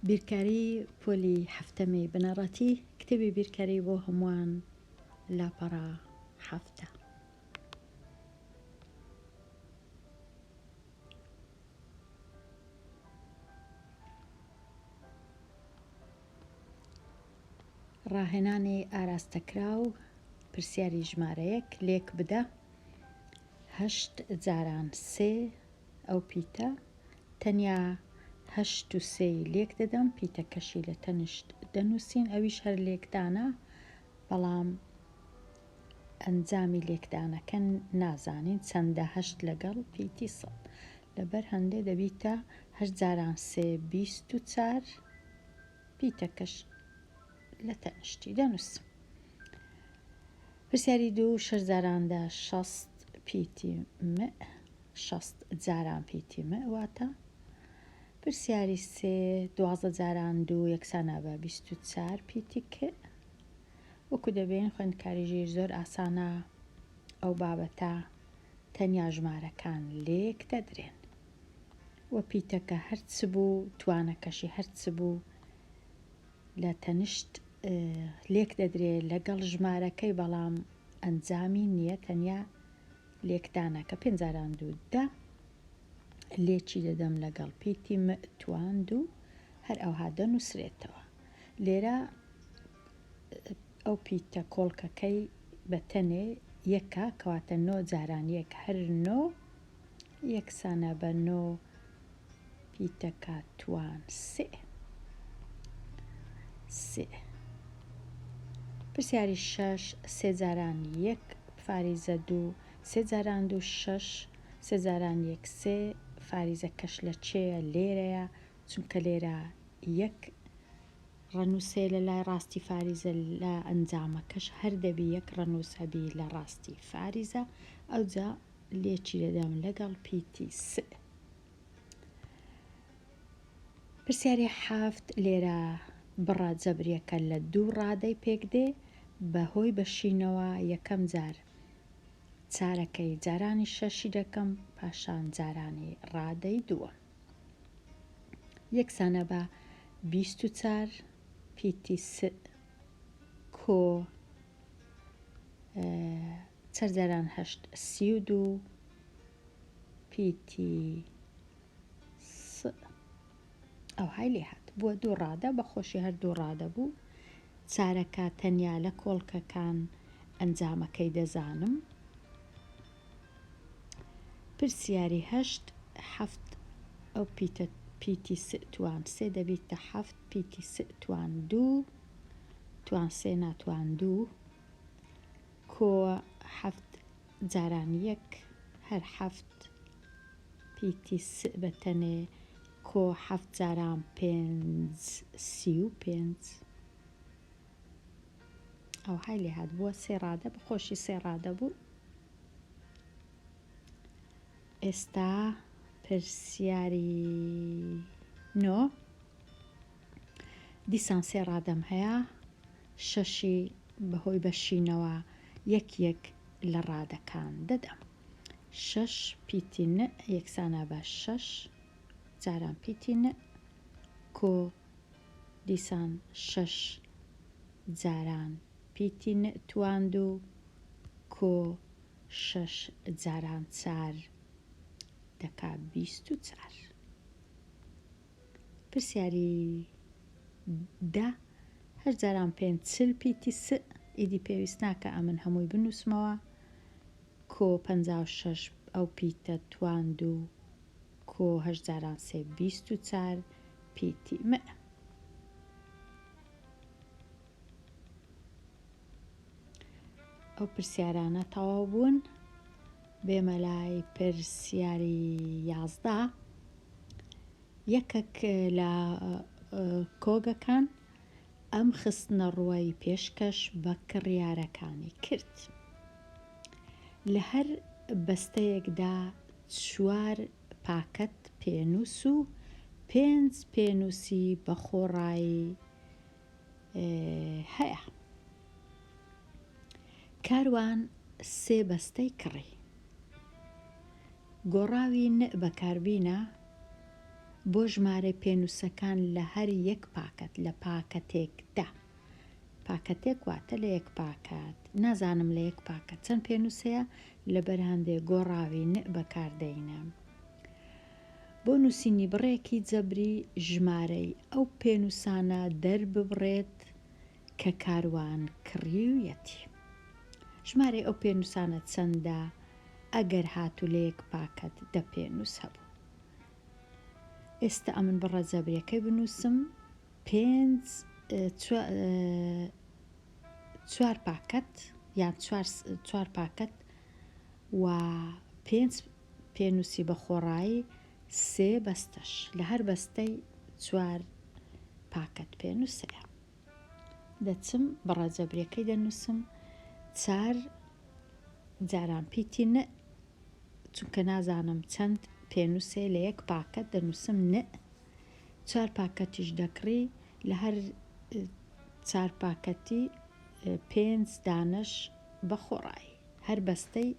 بیرکاری پۆلی حەفتەمی بنەڕەتی، کتێبی بیرکاری بۆ هەمووان، لاپەڕە 17. ڕاهێنانی ئاراستەکراو، پرسیاری ژمارە یەک، لێک بدە هەشت جاران سێ ئەو پیتە تەنیا هەشت و سێی لێک دەدەم پیتەکەشی لە تەنشت دەنووسین ئەویش هەر لێکدانە بەڵام ئەنجامی لێکدانەکە نازانین چەندە هەشت لەگەڵ پیتی سەد لەبەر هەندێ دەبیتە هەشت جاران سێ 24 پیتەکەش لە تەنشتی دەنووسم. پرسیاری دوو شەش جاران دە 60 پیتی م 60 جاران پیتی م واتە پرسیاری سێ 12 جاران دوو یەکسانە بە 24 پیتی ک وەکو دەبین خوێندکاری ژیر زۆر ئاسانە ئەو بابەتە تەنیا ژمارەکان لێک دەدرێن و پیتەکە هەر چ بوو توانەکەشی هەر چ بوو لە تەنشت لێک دەدرێ لەگەڵ ژمارەکەی بەڵام ئەنجامی نییە تەنیا لێکدانەکە پێنج جاران دوو دە لێکی دەدەم لەگەڵ پیتی م توان دوو هەر ئەوها دەنووسرێتەوە لێرە ئەو پیتە کۆڵکەکەی بە تەنێ یەکە کەواتە نۆ جاران یەک هەر نۆ یەکسانە بە نۆ پیتەکە توان سێ سێ. پرسیاری شەش سێ جاران یەک فاریزە دوو سێ جاران دوو شەش سێ جاران یەک سێ فاریزەکەش لە چێیە لێرەیە چونکە لێرە یەک ڕەنووسێ لە لای ڕاستی فاریزە لە ئەنجامەکەش هەر دەبی یەک ڕەنووس هەبی لە ڕاستی فاریزە ئەوجا لێکی دەدەم لەگەڵ پیتی س. پرسیاری حەفت، لێرە بڕە جەبریەکە لە دوو ڕادەی پێک دێ بە هۆی بەشینەوە یەکەم جار چارەکەی جارانی شەشی دەکەم پاشان جارانی ڕادەی دووەم یەکسانە بە 24 پیتی س کۆ چەر جاران هەشت 32 پیتی س ئەوهای لێ هات بووە دوو ڕادە بە خۆشی هەر دوو ڕادە بوو چارەکە تەنیا لە کۆڵکەکان ئەنجامەکەی دەزانم پرسیاری هەشت حەفت ئەو پیتە پیتی س توان سێ دەبیتە حەفت پیتی س توان دوو توان سێ ناتوان دوو کۆ حەفت جاران یەک هەر حەفت پیتی س بە تەنێ کۆ حەفت جاران پێنج 35 ئەوهای لێ هات بووە سێ ڕادە بە خۆشی سێ ڕادە بوو. ئێستا پرسیاری نۆ دیسان سێ ڕادەم هەیە شەشی بەهۆی بەشینەوە یەک یەک لە ڕادەکان دەدەم. شەش پیتی ن یەکسانە بە شەش جاران پیتی ن کۆ دیسان شەش جاران پیتی ن توان دوو کۆ شەش جاران چار دەکا 24. پرسیاری دە، هەشت جاران پێنج 40 پیتی س، ئیدی پێویست ناکا ئەمن هەمووی بنووسمەوە، کۆ 56 ئەو پیتە توان دوو کۆ هەشت جاران سێ 24 پیتی م. ئەو پرسیارانە تەواو بوون بێمە لای پرسیاری 11 یەکەک لە کۆگەکان ئەم خستنەڕووەی پێشکەش بە کڕیارەکانی کرد. لە هەر بەستەیەکدا چوار پاکەت پێنووس و پێنج پێنووسی بەخۆڕایی هەیە. کاروان سێ بەستەی کڕی. گۆڕاوی ن بەکاربینە. بۆ ژمارەی پێنووسەکان لە هەر یەک پاکەت، لە پاکەتێکدا. پاکەتێک واتە لە یەک پاکەت. نازانم لە یەک پاکەت چەند پێنووس هەیە، لەبەر هەندێ گۆڕاوی ن بەکار دەینم. بۆ نووسینی بڕێکی جەبری ژمارەی ئەو پێنووسانە دەرببڕێت کە کاروان کڕیویەتی. ژمارەی ئەو پێنووسانە چەندە ئەگەر هاتوو لە یەک پاکەت دە پێنووس هەبوو؟ ئێستا ئەمن بڕە جەبریەکەی بنووسم پێنج چوار پاکەت یان چوار پاکەت و پێنج پێنووسی بە خۆڕایی سێ بەستەش لە هەر بەستەی چوار پاکەت پێنووس هەیە. دەچم بڕە جەبریەکەی دەنووسم چار جاران پیتی ن چونکە نازانم چەند پێنووسێ لە یەک پاکەت دەنووسم ن چوار پاکەتیش دەکڕی لە هەر چار پاکەتی پێنج دانەش بە خۆڕایی هەر بەستەی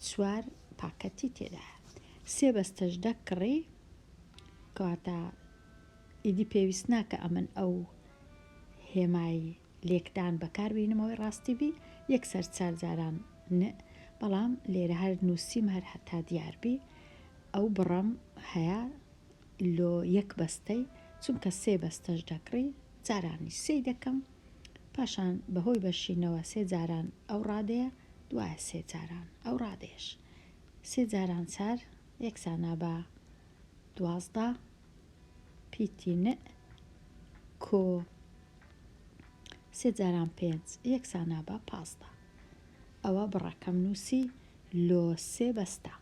چوار پاکەتی تێدایە سێ بەستەش دەکڕی کەواتە ئیدی پێویست ناکە ئەمن ئەو هێمای لێکدان بەکار بینم ئەوەی ڕاستی بی یەکسەر چار جاران ن بەڵام لێرە هەر نووسیم هەر هەتا دیار بی ئەو بڕەم هەیە لۆ یەک بەستەی چونکە سێ بەستەش دەکڕی جارانی سێی دەکەم پاشان بەهۆی بەشینەوە سێ جاران ئەو ڕادەیە دوایە سێ جاران ئەو ڕادەیەش سێ جاران چار یەکسانە بە 12 پیتی ن کۆ سێ جاران پێنج یەکسانە بە 15 ئەوە بڕەکەم نووسی لۆ سێ بەستە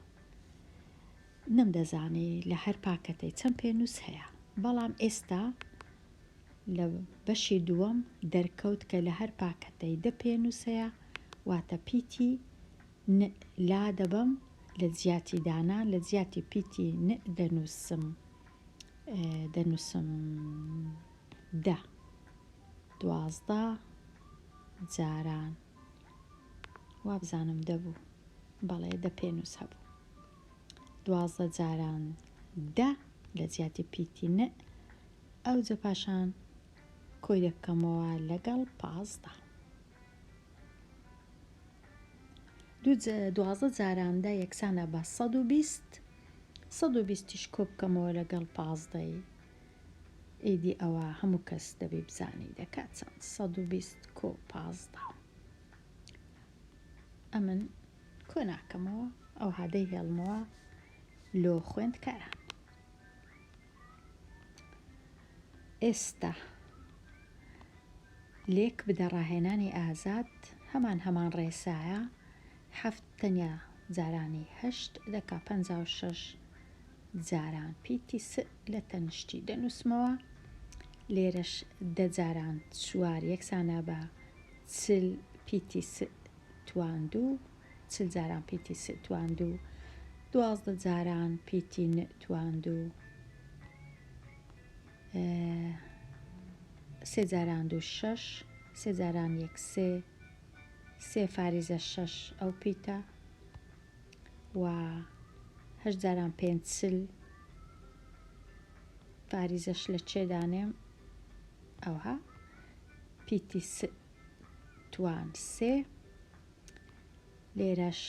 نەمدەزانی لە هەر پاکەتەی چەند پێنووس هەیە بەڵام ئێستا لە بەشی دووەم دەرکەوت کە لە هەر پاکەتەی دە پێنووس هەیە واتە پیتی ن لا دەبەم لە جیاتی دانان لە جیاتی پیتی ن دەنووسم دەنووسم دە 12 جاران وابزانم دەبوو بەڵێ دە پێنووس هەبوو 12 جاران دە لە جیاتی پیتی ن ئەوجە پاشان کۆی دەکەمەوە لەگەڵ 15 دوو 12 جاران دە یەکسانە بە 120 120یش کۆ بکەمەوە لەگەڵ پازدەی ئیدی ئەوە هەموو کەس دەبی بزانی دەکات چەند 120 کۆ پازدە ئەمن کۆ ناکەمەوە ئەوها دەیهێڵمەوە لۆ خوێندکاران ئێستا لێک بدە ڕاهێنانی ئازاد هەمان هەمان ڕێسایە حەفت تەنیا جارانی هەشت دەکا 56 جاران پیتی س لە تەنشتی دەنووسمەوە لێرەش دە جاران چوار یەکسانە بە چل پیتی س توان دوو چل جاران پیتی س توان دوو 12 جاران پیتی ن توان دوو سێ جاران دوو شەش سێ جاران یەک سێ سێ فاریزە شەش ئەو پیتە و هەشت جاران پێنج چل فاریزەش لە چێ دانێم ئەوها پیتی س توان سێ لێرەش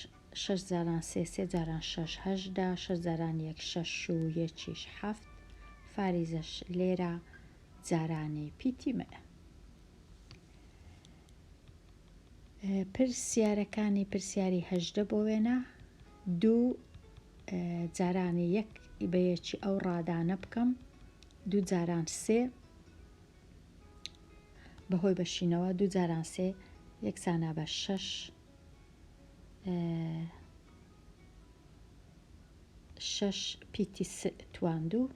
شەش جاران سێ سێ جاران شەش هەژدە شەش جاران یەک شەش و یەکیش حەفت فاریزەش لێرە جارانی پیتی م. پرسیارەکانی پرسیاری هەژدە بۆ وێنە دوو جارانی یەک بە یەکی ئەو ڕادانە بکەم دوو جاران سێ بەهۆی بەشینەوە دوو جاران سێ یەکسانە بە شەش شەش پیتی س توان دوو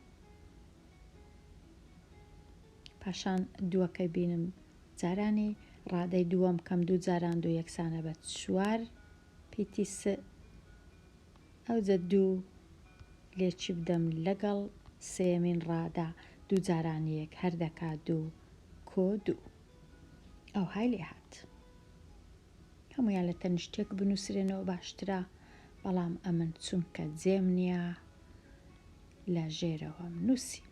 پاشان دووەکەی بینم جارانی ڕادەی دووەم کەم دوو جاران دوو یەکسانە بە چوار پیتی س ئەوجە دوو لێکی بدەم لەگەڵ سێیەمین ڕادە دوو جاران یەک هەر دەکا دوو کۆ دوو ئەوهای لێ هات. هەموویان لە تەنیشتێک بنووسرێنەوە باشترە بەڵام ئەمن چونکە جێم نییە. لە ژێرەوەم نووسی.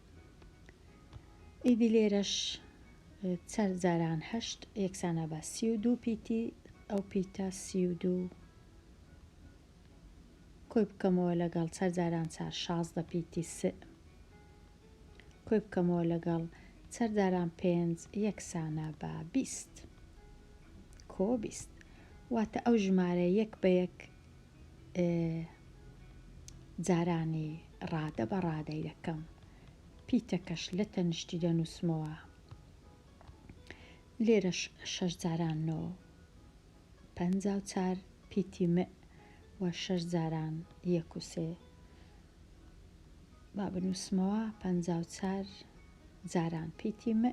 ئیدی لێرەش چار جاران هەشت یەکسانە بە 32 پیتی ئەو پیتە 32 کۆی بکەمەوە لەگەڵ چار جاران چار 16 پیتی س کۆی بکەمەوە لەگەڵ چار جاران پێنج یەکسانە بە 20 کۆ 20 واتە ئەو ژمارە یەک بە یەک جارانی ڕادە بە ڕادەی دەکەم پیتەکەش لە تەنیشتی دەنووسمەوە لێرەش شەش جاران نۆ 54 پیتی م و شەش جاران یەک و سێ با بنووسمەوە 54 جاران پیتی م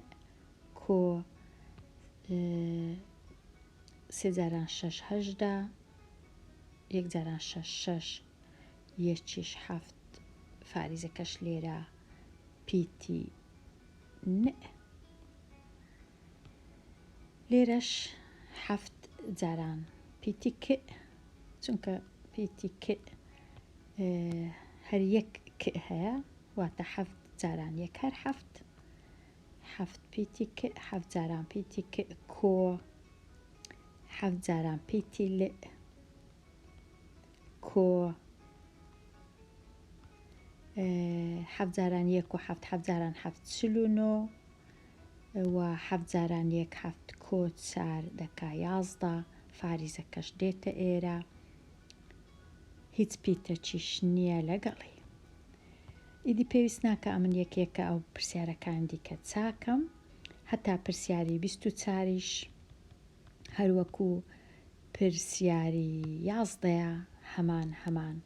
کۆ سێ جاران شەش 18 یەک جاران شەش شەش یەکیش حەفت فاریزەکەش لێرە پیتی ن لێرەش حەفت جاران پیتی ک چونکە پیتی ک هەر یەک ک هەیە واتە حەفت جاران یەک هەر حەفت حەفت پیتی ک حەفت جاران پیتی ک کۆ حەفت جاران پیتی ل کۆ حەفت جاران یەک و حەفت حەفت جاران حەفت 49 و حەفت جاران یەک حەفت کۆ چار دەکا 11 فاریزەکەش دێتە ئێرە هیچ پیتەکیش نییە لەگەڵی. ئیدی پێویست ناکا ئەمن یەک یەکە ئەو پرسیارەکان دیکە چاکەم هەتا پرسیاری 24یش هەروەکو پرسیاری یازدەیە هەمان هەمان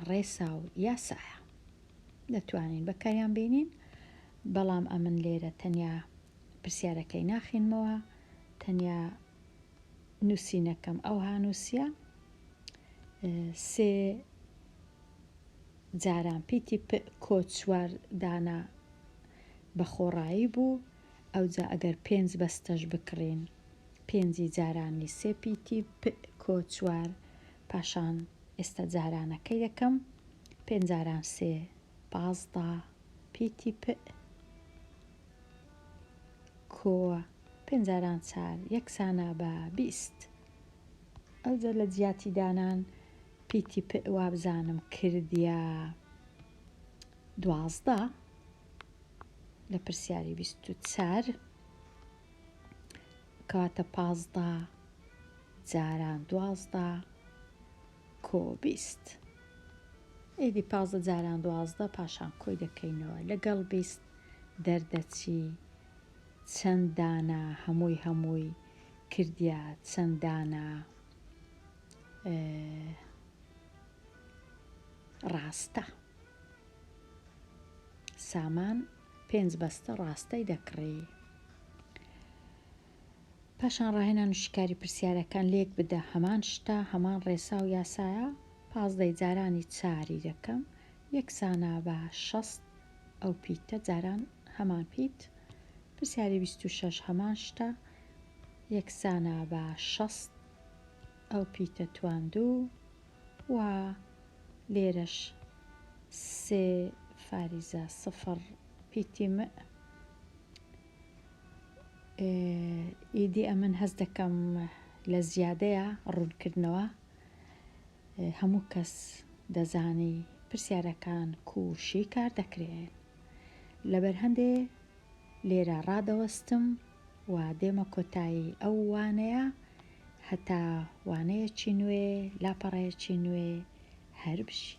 ڕێسا و یاسایە دەتوانین بەکاریان بینین بەڵام ئەمن لێرە تەنیا پرسیارەکەی ناخینمەوە تەنیا نووسینەکەم ئەوها نووسیە سێ جاران پیتی پ کۆ چوار دانە بە خۆڕایی بوو ئەوجا ئەگەر پێنج بەستەش بکڕین پێنجی جارانی سێ پیتی پ کۆ چوار پاشان ئێستا جارانەکەی دەکەم پێنج جاران سێ 15 پیتی پ کۆ پێنج جاران چار یەکسانە بە 20 ئەوجا لە جیاتی دانان پیتی پ وابزانم کردیا 12 لە پرسیاری 24 کەواتە 15 جاران 12 کۆ 20 ئیدی 15 جاران 12 پاشان کۆی دەکەینەوە لەگەڵ 20 دەردەچی چەند دانە هەمووی هەمووی کردیا چەند دانە ڕاستە. سامان پێنج بەستە ڕاستەی دەکڕی. پاشان ڕاهێنان و شیکاری پرسیارەکان لێک بدە هەمان شتە هەمان ڕێسا و یاسایە پازدەی جارانی چاری دەکەم یەکسانە بە شەست ئەو پیتە جاران هەمان پیت پرسیاری 26 هەمان شتە یەکسانە بە شەست ئەو پیتە تواندوو و لێرەش سێ فاریزە سفر پیتی م ئیدی ئەمن هەست دەکەم لە زیادەیە ڕوونکردنەوە هەموو کەس دەزانی پرسیارەکان کو شیکار دەکرێن لەبەر هەندێ لێرە ڕادەوەستم و دێمە کۆتایی ئەو وانەیە هەتا وانەیەکی نوێ لاپەڕەیەکی نوێ هەر بژی.